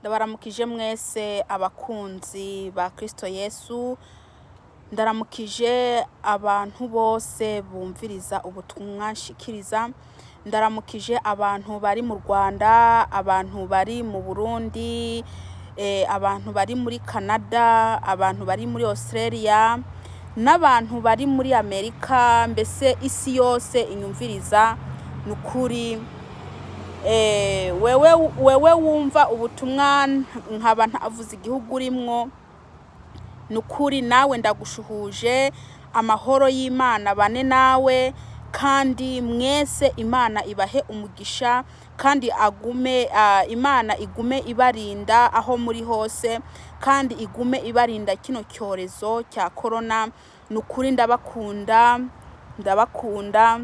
Ndabaramukije mwese abakunzi ba Kristo Yesu, ndaramukije abantu bose bumviriza ubutumwa nshikiriza, ndaramukije abantu bari mu Rwanda, abantu bari mu Burundi, abantu bari muri Canada, abantu bari muri Australia n'abantu bari muri Amerika, mbese isi yose inyumviriza. Ni ukuri wewe wumva ubutumwa nkaba ntavuze igihugu urimwo, ni ukuri nawe ndagushuhuje. Amahoro y'Imana bane nawe, kandi mwese Imana ibahe umugisha, kandi agume Imana igume ibarinda aho muri hose, kandi igume ibarinda kino cyorezo cya korona. Ni ukuri ndabakunda, ndabakunda.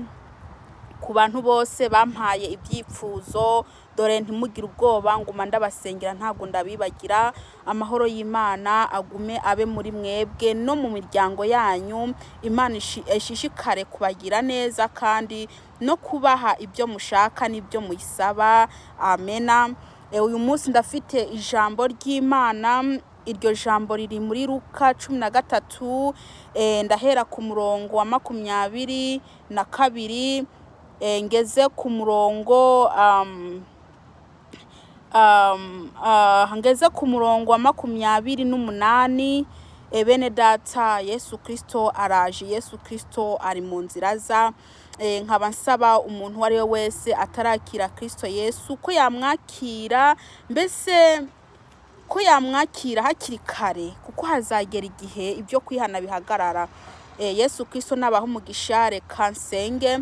Ku bantu bose bampaye ibyifuzo, dore ntimugire ubwoba, nguma ndabasengera, ntabwo ndabibagira. Amahoro y'Imana agume abe muri mwebwe no mu miryango yanyu. Imana ishishikare kubagira neza kandi no kubaha ibyo mushaka n'ibyo muyisaba. Amena. Uyu munsi ndafite ijambo ry'Imana. Iryo jambo riri muri Luka 13. Ndahera ku murongo wa 22, ngeze ku murongo ngeze ku murongo wa 28. Bene data, Yesu Kristo araje, Yesu Kristo ari mu nzira aza. Nkaba nsaba umuntu uwo ari we wese atarakira Kristo Yesu ko yamwakira, mbese ko yamwakira hakiri kare, kuko hazagera igihe ibyo kwihana bihagarara. Yesu Kristo nabaha umugisha. Reka nsenge.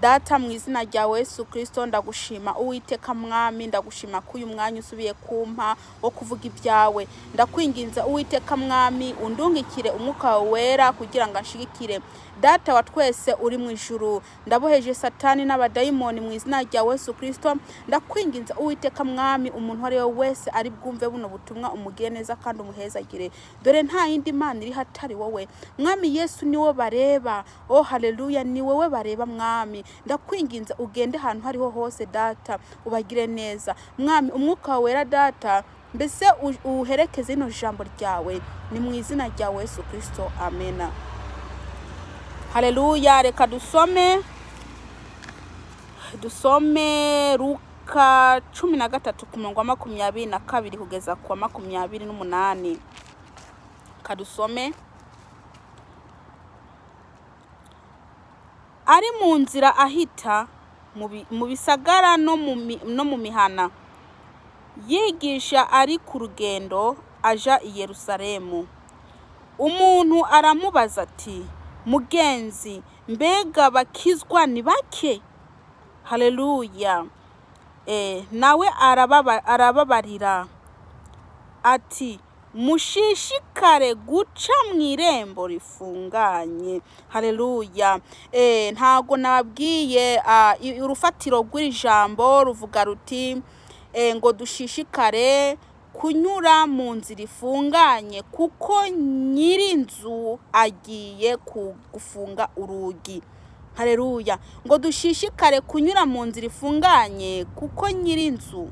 Data, mu izina rya Yesu Kristo, ndagushima Uwiteka Mwami, ndagushima ko uyu mwanya usubiye kumpa wo kuvuga ibyawe. Ndakwinginze Uwiteka Mwami, undungikire umwuka wawe wera kugira ngo anshigikire. Data wa twese uri mu ijuru, ndaboheje Satani n'abadayimoni mu izina rya Yesu Kristo. Ndakwinginze Uwiteka Mwami, umuntu uwo ari we wese ari bwumve buno butumwa umugire neza kandi umuhezagire. Dore nta yindi Mana iri hatari wowe, Mwami Yesu, niwo bareba. Oh haleluya, ni wowe bareba, Mwami. Ndakwinginze ugende ahantu hariho hose, Data, ubagire neza, Mwami. Umwuka wawe wera, Data, mbese uherekeze ino jambo ryawe. Ni mu izina rya Yesu Kristo, amena. Haleluya. Reka dusome Luka 13 ku murongo wa 22 kugeza ku wa 28. Kadusome. Ari mu nzira ahita mu bisagara no mu mihana, yigisha ari ku rugendo aja i Yerusalemu. Umuntu aramubaza ati: "Mugenzi, mbega bakizwa ni bake?" Haleluya. Nawe arababarira ati: "Mushishikare guca mu irembo rifunganye." Haleluya. Ntago nababwiye urufatiro rw'iri jambo. Ruvuga ruti ngo dushishikare kunyura mu nzira ifunganye, kuko nyir'inzu agiye gufunga urugi. Haleluya. Ngo dushishikare kunyura mu nzira ifunganye, kuko nyir'inzu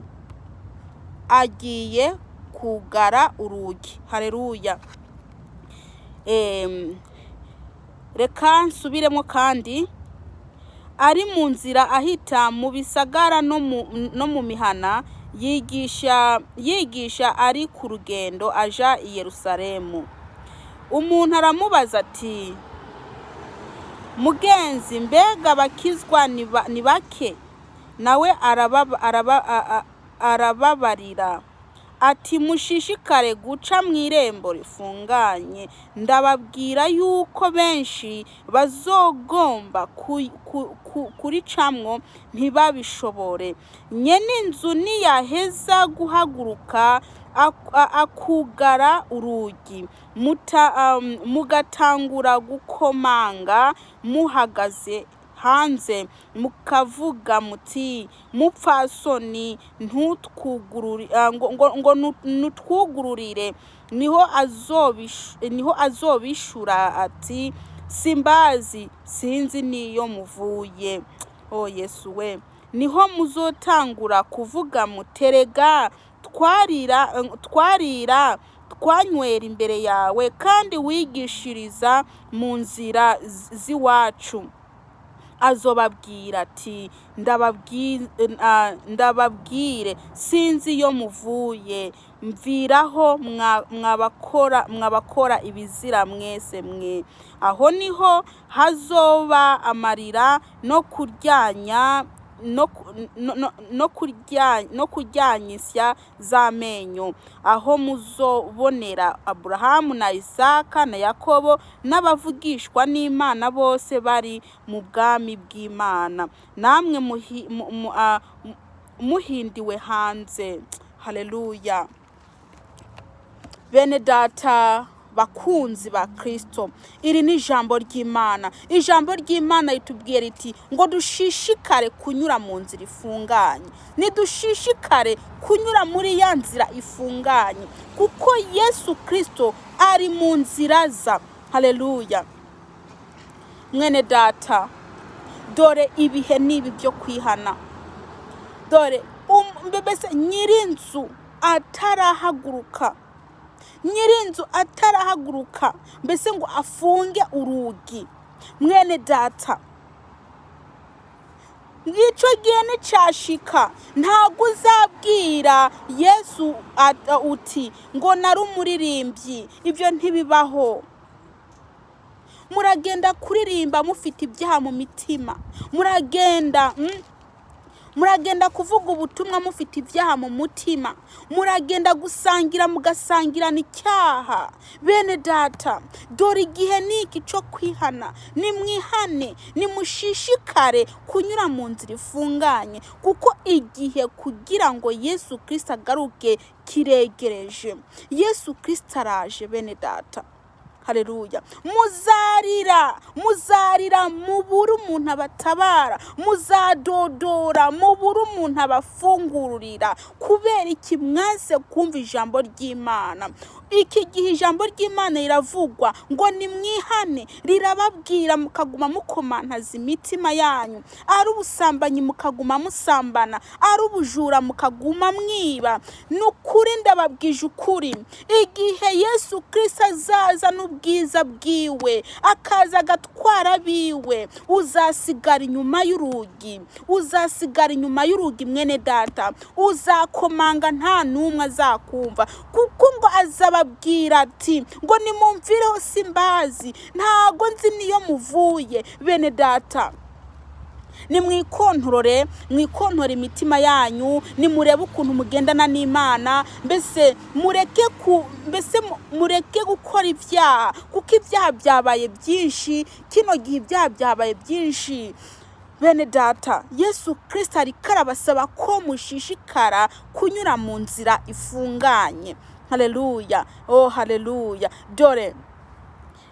agiye kugara urugi. Haleluya. Reka nsubiremo kandi. Ari mu nzira ahita mu bisagara no mu mihana, yigisha ari ku rugendo aja i Yerusalemu. Umuntu aramubaza ati: "Mugenzi, mbega bakizwa ni bake?" Nawe arababarira ati: "Mushishikare guca mu irembo rifunganye. Ndababwira yuko benshi bazogomba kuricamwo ntibabishobore. Nyene inzu niyaheza guhaguruka akugara urugi, mugatangura gukomanga muhagaze hanze, mukavuga muti: 'Mupfasoni, ngo nutwugururire.' Niho azobishura ati: 'Simbazi, sinzi niyo muvuye.' Oh Yesu we! Niho muzotangura kuvuga muterega." Twarira, twarira, twanywera imbere yawe, kandi wigishiriza mu nzira z'iwacu. Azobabwira ati: Ndababwire, sinzi iyo muvuye, mviraho mwabakora ibizira mwese mwe. Aho niho hazoba amarira no kuryanya no kuryanya insya z'amenyo, aho muzobonera Aburahamu na Isaka na Yakobo n'abavugishwa n'Imana bose bari mu bwami bw'Imana, namwe muhindiwe hanze. Haleluya! Bene data bakunzi ba Kristo, iri ni ijambo ry'Imana. Ijambo ry'Imana ritubwira riti ngo dushishikare kunyura mu nzira ifunganye. Nidushishikare kunyura muri ya nzira ifunganye, kuko Yesu Kristo ari mu nzira za. Haleluya! Mwene data, dore ibihe ni ibi byo kwihana. Dore mbese nyir'inzu atarahaguruka, nyir'inzu atarahaguruka mbese ngo afunge urugi, mwene data, icyo gihe nicyashika, ntabwo uzabwira Yesu uti ngo nari umuririmbyi. Ibyo ntibibaho. Muragenda kuririmba mufite ibyaha mu mitima, muragenda kuvuga ubutumwa mufite ibyaha mu mutima, muragenda gusangira mugasangirana icyaha. Bene data, dore igihe ni iki cyo kwihana. Nimwihane, nimushishikare kunyura mu nzira ifunganye, kuko igihe kugira ngo Yesu Kirisito agaruke kiregereje. Yesu Kirisito araje, bene data. Haleluya! Muzarira, muzarira mubure umuntu abatabara, muzadodora mubure umuntu abafungurira. Kubera iki? Mwanse kumva ijambo ry'Imana. Iki gihe ijambo ry'Imana riravugwa ngo nimwihane, rirababwira, mukaguma mukomantaza imitima yanyu, ari ubusambanyi mukaguma musambana, ari ubujura mukaguma mwiba. Ni ukuri, ndababwije ukuri, igihe Yesu Kirisito azaza n'ubwiza bwiwe, akaza agatwara abiwe, uzasigara inyuma y'urugi, uzasigara inyuma y'urugi, mwene data. Uzakomanga nta n'umwe azakumva, kuko ngo azababwira ati ngo nimumvireho, simbazi, ntago nzi niyo muvuye. Bene data, nimwikontorore, mwikontore imitima yanyu, nimurebe ukuntu mugendana n'Imana. Mbese mureke ku mbese mureke gukora ibyaha, kuko ibyaha byabaye byinshi kino gihe, ibyaha byabaye byinshi. Bene data, Yesu Kirisito ariko arabasaba ko mushishikara kunyura mu nzira ifunganye. Haleluya! Oh, haleluya! Dore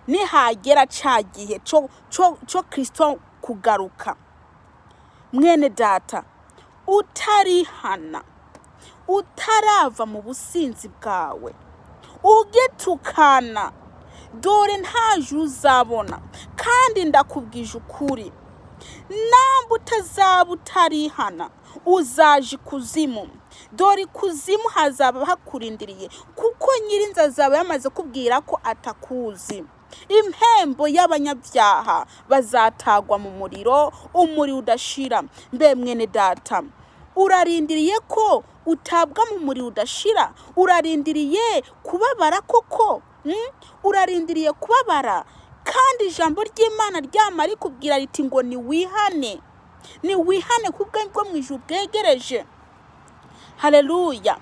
nihagera ca gihe cyo Kirisito kugaruka, mwene data, utarihana, utarava mu businzi bwawe, ugitukana, dore nta juru uzabona. Kandi ndakubwije ukuri, namba utazaba utarihana, uzaja ikuzimu. Dore ikuzimu hazaba hakurindiriye, kuko nyirinzu azaba yamaze kubwira ko atakuzi. Impembo y'abanyabyaha bazatagwa mu muriro, umuriro udashira. Mbe mwene data, urarindiriye ko utabwa mu muriro udashira? Urarindiriye kubabara koko? Urarindiriye kubabara kandi ijambo ry'Imana ryama rikubwira riti ngo niwihane, niwihane kuko bwo mu ijuru bwegereje. Haleluya!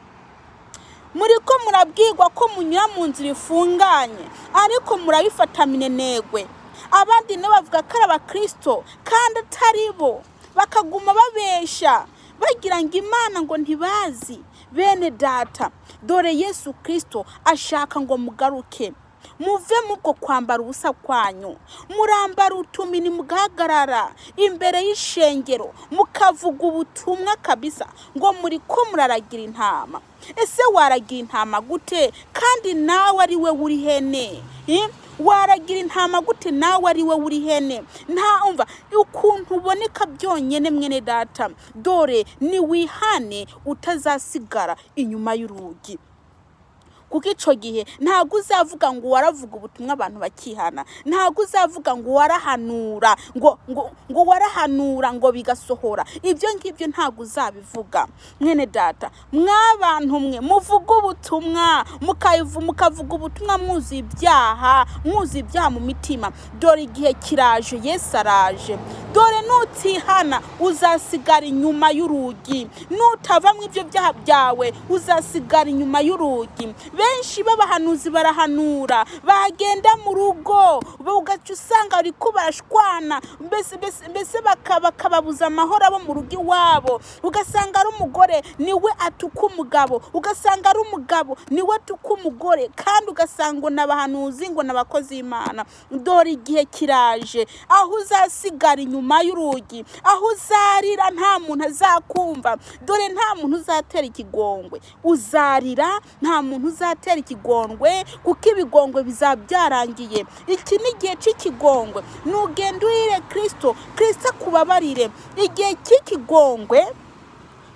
Muri ko murabwirwa ko munyura mu nzira ifunganye, ariko murabifata minenegwe. Abandi nabo bavuga ko ari abakirisito kandi atari bo, bakaguma babesha bagira ngo Imana ngo ntibazi. Bene data, dore Yesu Kirisito ashaka ngo mugaruke, muve mubwo kwambara ubusa kwanyu. Murambara utumini, mugahagarara imbere y'ishengero, mukavuga ubutumwa kabisa, ngo muri ko muraragira intama. Ese waragira intama gute kandi nawe ari we uri hene? Waragira intama gute nawe ari we uri ihene? Nta umva ukuntu uboneka byonyine, mwene data. Dore niwihane utazasigara inyuma y'urugi, kuko icyo gihe ntabwo uzavuga ngo waravuga ubutumwa abantu bakihana, ntabwo uzavuga ngo warahanura ngo warahanura ngo bigasohora. Ibyo ngibyo ntabwo uzabivuga, mwene data. Mwabantu mwe muvuga ubutumwa, mukavuga ubutumwa mwuzuye ibyaha, mwuzuye ibyaha mu mitima, dore igihe kiraje, Yesu araje. Dore nutihana uzasigara inyuma y'urugi, nutava mu ibyo byaha byawe uzasigara inyuma y'urugi. Benshi b'abahanuzi barahanura, bagenda mu rugo ugaca usanga bariko barashwana, mbese bakababuza amahoro abo mu rugo iwabo. Ugasanga ari umugore niwe atuka umugabo, ugasanga ari umugabo niwe atuka umugore, kandi ugasanga ngo ni abahanuzi, ngo ni abakozi b'Imana. Dore igihe kiraje aho uzasigara inyuma y'urugi, aho uzarira nta muntu azakumva. Dore nta muntu uzatera ikigongwe, uzarira nta muntu uzatera ikigongwe, kuko ibigongwe bizaba byarangiye. Iki ni igihe cy'ikigongwe. Nugenda urire Kirisito, Kirisito akubabarire igihe cy'ikigongwe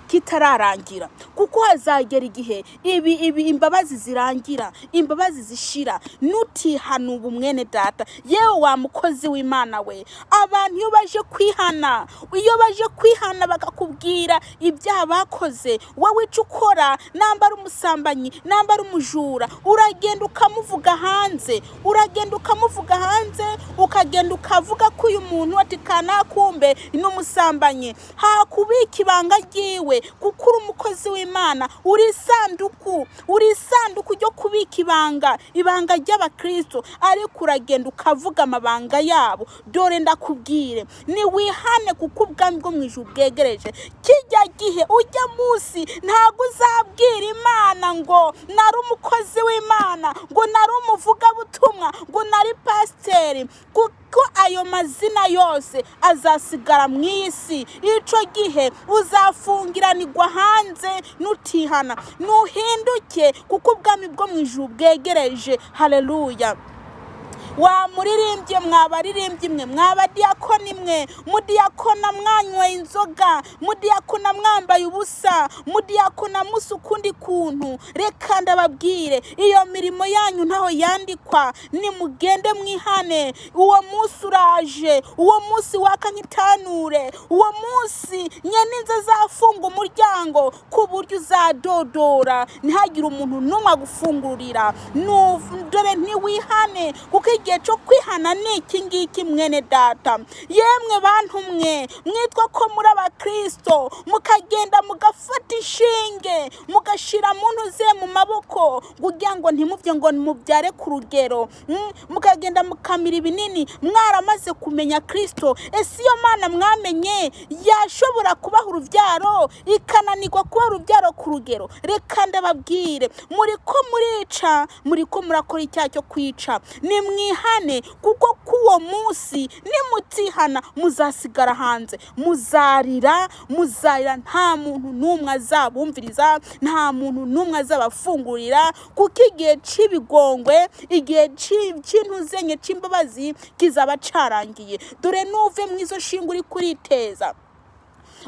kitararangira, kuko hazagera igihe ibi imbabazi zirangira, imbabazi zishira, nutihana ubu. Mwene data, yewe wa mukozi w'Imana we, abantu iyo baje kwihana, iyo baje kwihana bakakubwira ibyaha bakoze, wowe icyo ukora, namba ari umusambanyi, namba ari umujura, uragenda ukamuvuga hanze, uragenda ukamuvuga hanze, ukagenda ukavuga ko uyu muntu ati kanakumbe ni umusambanyi, hakubika ibanga ryiwe, kuko uri umukozi w'Imana, uri isanduku, uri isanduku ryo kubika ibanga, ibanga ry'abakristo, ariko uragenda ukavuga amabanga yabo. Dore ndakubwire, niwihane kuko ubwami bwo mu ijuru bwegereje. Kijya gihe ujya munsi ntabwo uzabwira Imana ngo nari umukozi w'Imana, ngo nari umuvugabutumwa, ngo nari pasiteri, kuko ayo mazina yose azasigara mu isi. Icyo gihe uzafungiranirwa hanze nutihana. Nuhinduke kuko ubwami bwo mu ijuru bwegereje. Haleluya! Wa muririmbye, mwabaririmbyi mwe, mwabadiyakoni mwe, mudiyakona mwanyweye inzoga, mudiyakona mwambaye ubusa, mudiyakona musa ukundi kuntu, reka ndababwire, iyo mirimo yanyu ntaho yandikwa. Nimugende mwihane, uwo munsi uraje, uwo munsi waka nk'itanure, uwo munsi nyeninzu azafunga umuryango ku buryo uzadodora ntihagire umuntu n'umwe agufungurira. Dore ntiwihane, kuko igihe cyo kwihana ni iki ngiki, mwene data. Yemwe bantu mwe mwitwa ko muri abakristo, mukagenda mugafata inshinge mugashira mu ntuze mu maboko kugira ngo ntimubye ngo mubyare ku rugero, mukagenda mukamira ibinini mwaramaze kumenya Kristo. Ese iyo Mana mwamenye yashobora kubaha urubyaro ikananirwa kubaha urubyaro ku rugero? Reka ndababwire, muri ko murica, muri ko murakora icyaha cyo kwica. Nimwihane, kuko k'uwo munsi nimutihana muzasigara hanze, muzarira, muzarira, nta muntu n'umwe azabumviriza, nta muntu n'umwe azabafungurira, kuko igihe cy'ibigongwe, igihe cy'intuzenye cy'imbabazi kizaba carangiye. Dore nuve mu izo shinga uri kuriteza,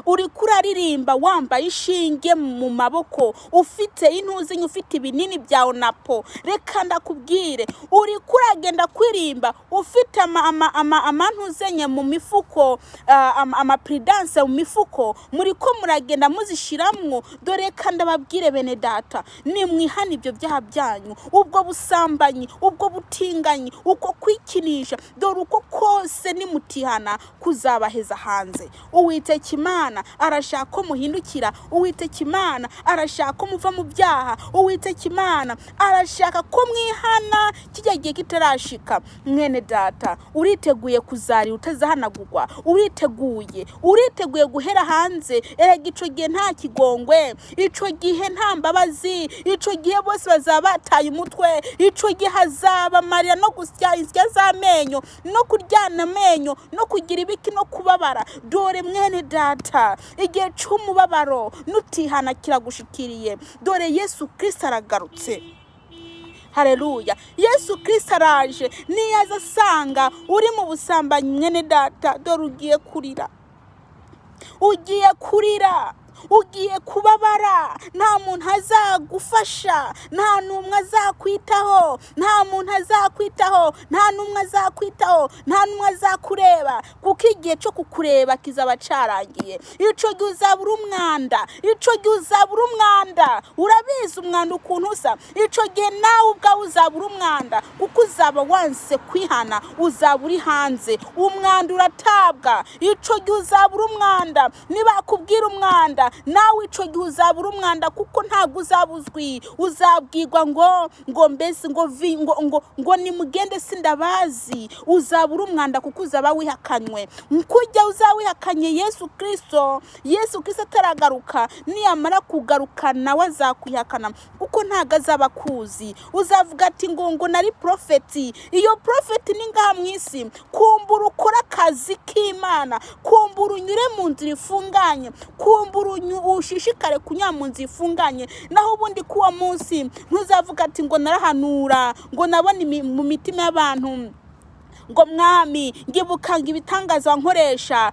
uri kuraririmba wambaye ishinge mu maboko, ufite intuzenye, ufite ibinini bya onapo. Reka ndakubwire, uri kuragenda kwirimba ufite amantuzenye mu mifuko, amapuridanse mu mifuko, muri ko muragenda muzishiramwo. Dore reka ndababwire, bene data, nimwihane ibyo byaha byanyu, ubwo busambanyi, ubwo butinganyi, uko kwikinisha, dore uko kose nimutihana kuzabaheza hanze. Uwiteka Imana arashaka ko muhindukira, Uwiteka Imana arashaka ko muva mu byaha, Uwiteka Imana arashaka ko mwihana kijya gihe kitarashika. Mwene data, uriteguye kuzarira utazahanagurwa? Uriteguye? Uriteguye guhera hanze? Erega ico gihe nta kigongwe, ico gihe nta mbabazi, ico gihe bose bazaba bataye umutwe, ico gihe hazaba amarira no gusya insya z'amenyo no kuryana amenyo no kugira ibiki no kubabara. Dore mwene data, igihe cy'umubabaro nutihana kiragushikiriye. Dore Yesu Kristo aragarutse. Hareruya! Yesu Kirisito araje. Niyaza asanga uri mu busambanyi, mwene data, dore ugiye kurira, ugiye kurira, ugiye kubabara. Nta muntu azagufasha, nta n'umwe azakwitaho, nta muntu azakwitaho, nta n'umwe azakwitaho, nta n'umwe azakureba, kuko igihe cyo kukureba kizaba cyarangiye. Icyo gihe uzabura umwanda, icyo gihe uzabura umwanda. Urabizi umwanda ukuntu usa. Icyo gihe nawe ubwawe uzabura umwanda, kuko uzaba wanse kwihana, uzaba uri hanze. Umwanda uratabwa. Icyo gihe uzabura umwanda. Nibakubwira umwanda, nawe icyo gihe uzabura umwanda, kuko ntabwo uzaba uzwi. Uzabwirwa ngo mbese ngo vi ngo nimugende sindabazi. Uzabura umwanda kuko uzaba wihakanywe. Kujya uzaba wihakanye Yesu Kirisito, Yesu Kirisito ataragaruka, niyamara kugaruka nawe azakwihakana, kuko ntabwo azaba akuzi. Uzavuga ati ngo nari porofeti. Iyo porofeti ni ngaha mu isi. Kumbura ukore akazi k'Imana, kumbura unyure mu nzira ifunganye, kumbura ushishikare kunyura mu nzira ifunganye. Naho ubundi k'uwo munsi ntuzavuga ati ngo narahanura, ngo nabone mu mitima y'abantu, ngo mwami ngibuka ngo ibitangaza nkoresha,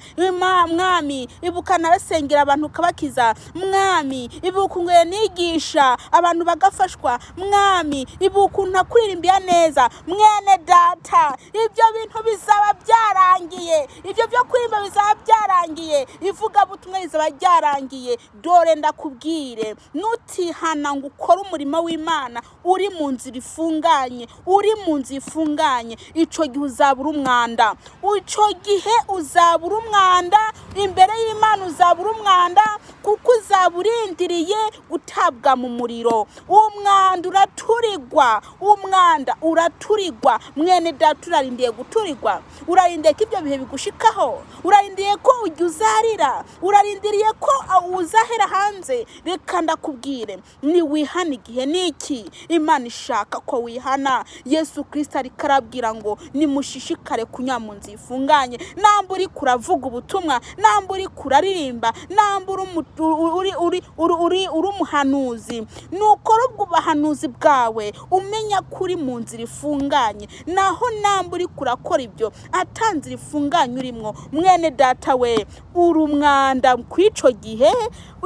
mwami ibuka narasengera abantu ukabakiza, mwami ibuka ngo nigisha abantu bagafashwa, mwami ibuka ntakuririmbiya neza. Mwene data, ibyo bintu bizaba byarangiye, ibyo byo kuririmba bizaba byarangiye, ivugabutumwa rizaba ryarangiye. Dore ndakubwire, nutihana ngo ukore umurimo w'Imana uri mu nzira ifunganye, uri mu nzira ifunganye, icyo gihe uzabura umwanda. Icyo gihe uzabura umwanda imbere y'Imana, uzabura umwanda kuko uzaba urindiriye gutabwa mu muriro. Umwanda uraturirwa, umwanda uraturirwa. Mwene data, urarindiye guturirwa, urarindiye ko ibyo bihe bigushikaho, urarindiye ko ujya uzarira, urarindiriye ko uzahera hanze. Reka ndakubwire, niwihana igihe ni iki. Imana ishaka ko wihana. Yesu Kirisito ariko arabwira ngo nimushishikare kunyura mu nzira ifunganye. Namba uri kuravuga ubutumwa, namba uri kuraririmba, namba uri umuhanuzi, nukora ubwo buhanuzi bwawe umenya ko uri mu nzira ifunganye. Naho namba uri kurakora ibyo ata nzira ifunganye urimo, mwene data we, uri umwanda. Ku icyo gihe,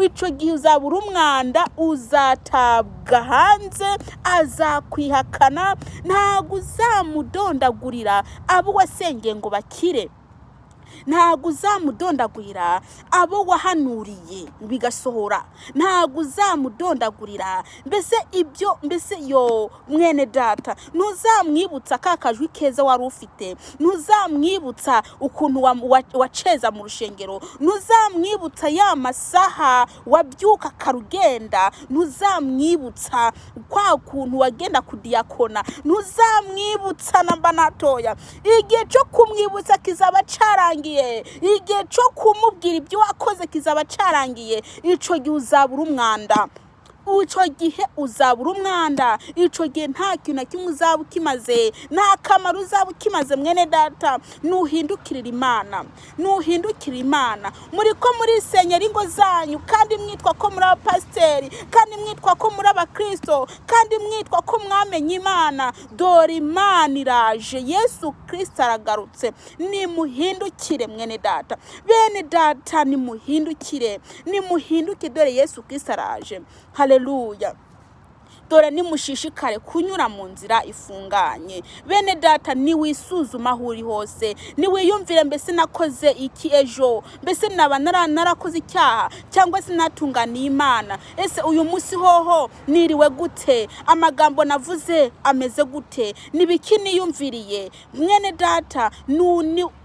icyo gihe uzabura umwanda, uzatabwa hanze, azakwihakana, ntabwo uzamudondagurira abo wasengeye ngo bakire, ntabwo uzamudondagurira abo wahanuriye bigasohora, ntabwo uzamudondagurira mbese ibyo mbese yo mwene data, ntuzamwibutsa ka kajwi keza wari ufite, ntuzamwibutsa ukuntu waceza mu rushengero, ntuzamwibutsa ya masaha wabyuka karugenda, ntuzamwibutsa kwa kuntu wagenda kudiyakona, ntuzamwibutsa namba natoya. Igihe cyo kumwibutsa kizaba cyarangiye, igihe cyo kumubwira ibyo wakoze kizaba cyarangiye. Icyo gihe uzabura umwanda, icyo gihe uzabura umwanda, icyo gihe nta kintu na kimwe uzaba ukimaze, nta kamaro uzaba ukimaze. Mwene data, nuhindukirira Imana, nuhindukirira Imana. Muri ko murisenyera ingo zanyu, kandi mwitwa ko muri abapasiteri, kandi mwitwa ko muri abakristo, kandi mwitwa ko mwamenye Imana. Dore Imana iraje, Yesu Kirisito aragarutse. Nimuhindukire mwene data, bene data, nimuhindukire, nimuhinduke, dore Yesu Kirisito araje. Haleluya! Dore nimushishikare kunyura mu nzira ifunganye. Bene data, niwisuzuma aho uri hose, niwiyumvire mbese nakoze iki ejo, mbese naba narakoze icyaha cyangwa se natunganiye Imana? Ese uyu munsi hoho niriwe gute? Amagambo navuze ameze gute? Nibiki niyumviriye? Mwene data,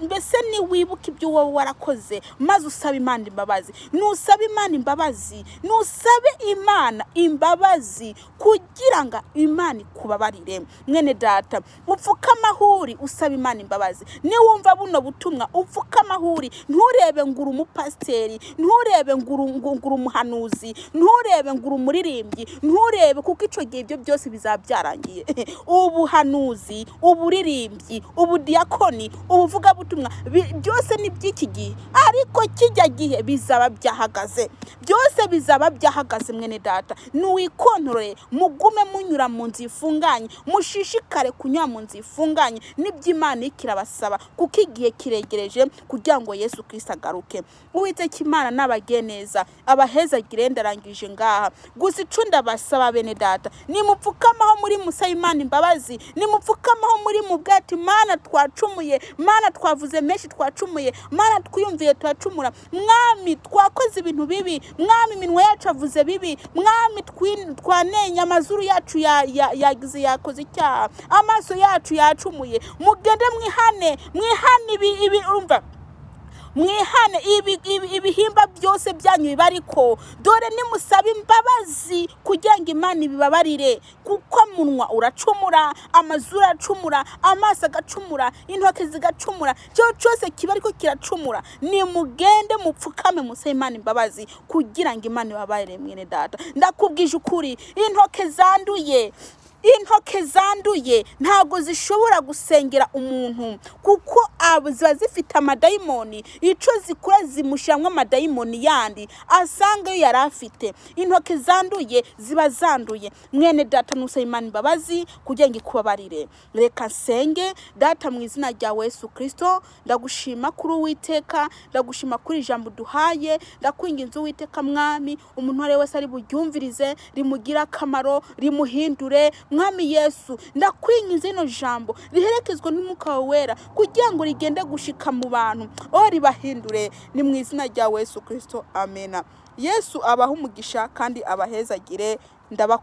mbese niwibuka ibyo wowe warakoze, maze usaba Imana imbabazi. Nusaba Imana imbabazi, nusabe Imana imbabazi kugira ngo Imana ikubabarire. Mwene data, upfuke amahuri usaba Imana imbabazi. Niwumva buno butumwa, upfuke amahuri, nturebe ngo uri umupasiteri, nturebe ngo uri umuhanuzi, nturebe ngo uri umuririmbyi, nturebe, kuko icyo gihe ibyo byose bizaba byarangiye. Ubuhanuzi, uburirimbyi, ubudiyakoni, ubuvugabutumwa, byose ni iby'iki gihe, ariko kijya gihe bizaba byahagaze, byose bizaba byahagaze. Mwene data, nuwikontorore mu Mugume munyura mu nzu ifunganye, mushishikare kunyura mu nzu ifunganye. Nibyo Imana kirabasaba, kuko igihe kiregereje kugira ngo Yesu Kristo agaruke. Uwiteka Imana nabagire neza, abahezagire. Ndarangije ngaha. Gusa ico ndabasaba, bene data, nimupfukamaho muri musabe Imana imbabazi, nimupfukamaho muri mu bwati: Mana, twacumuye. Mana, twavuze menshi, twacumuye. Mana, twiyumviye, turacumura. Mwami, twakoze ibintu bibi. Mwami, iminwa yacu avuze bibi. Mwami, twanenye amazuru yacu, yagize, yakoze icyaha, amaso yacu yacumuye. Mugende mwihane, mwihane ibi, urumva, mwihane ibihimba byose byanyu biba. Ariko dore nimusaba imbabazi kugira ngo Imana ibibabarire, kuko munwa uracumura, amazuru aracumura, amaso agacumura, intoki zigacumura, cyo cyose kiba ariko kiracumura. Nimugende mupfukame musabe Imana imbabazi kugira ngo Imana ibabarire. Mwene data, ndakubwije ukuri, intoke zanduye, intoke zanduye ntabwo zishobora gusengera umuntu, kuko abo ziba zifite amadayimoni. Icyo zikora, zimushyiramo amadayimoni yandi asanga yo yari afite. Intoke zanduye ziba zanduye. Mwene data, nusaba Imana imbabazi kugira ngo ikubabarire. Reka nsenge. Data, mu izina rya Yesu Kirisito, ndagushima kuri Uwiteka, ndagushima kuri ijambo uduhaye. Ndakwinginze, Uwiteka Mwami, umuntu uwo ari we wese ari buryumvirize rimugire akamaro, rimuhindure. Mwami Yesu, ndakwinginze, rino jambo riherekezwa n'Umwuka wawe Wera kugira ngo rigende gushika mu bantu, o ribahindure. Ni mu izina rya Yesu Kirisito, amena. Yesu abahe umugisha kandi abahezagire. Ndabakunda.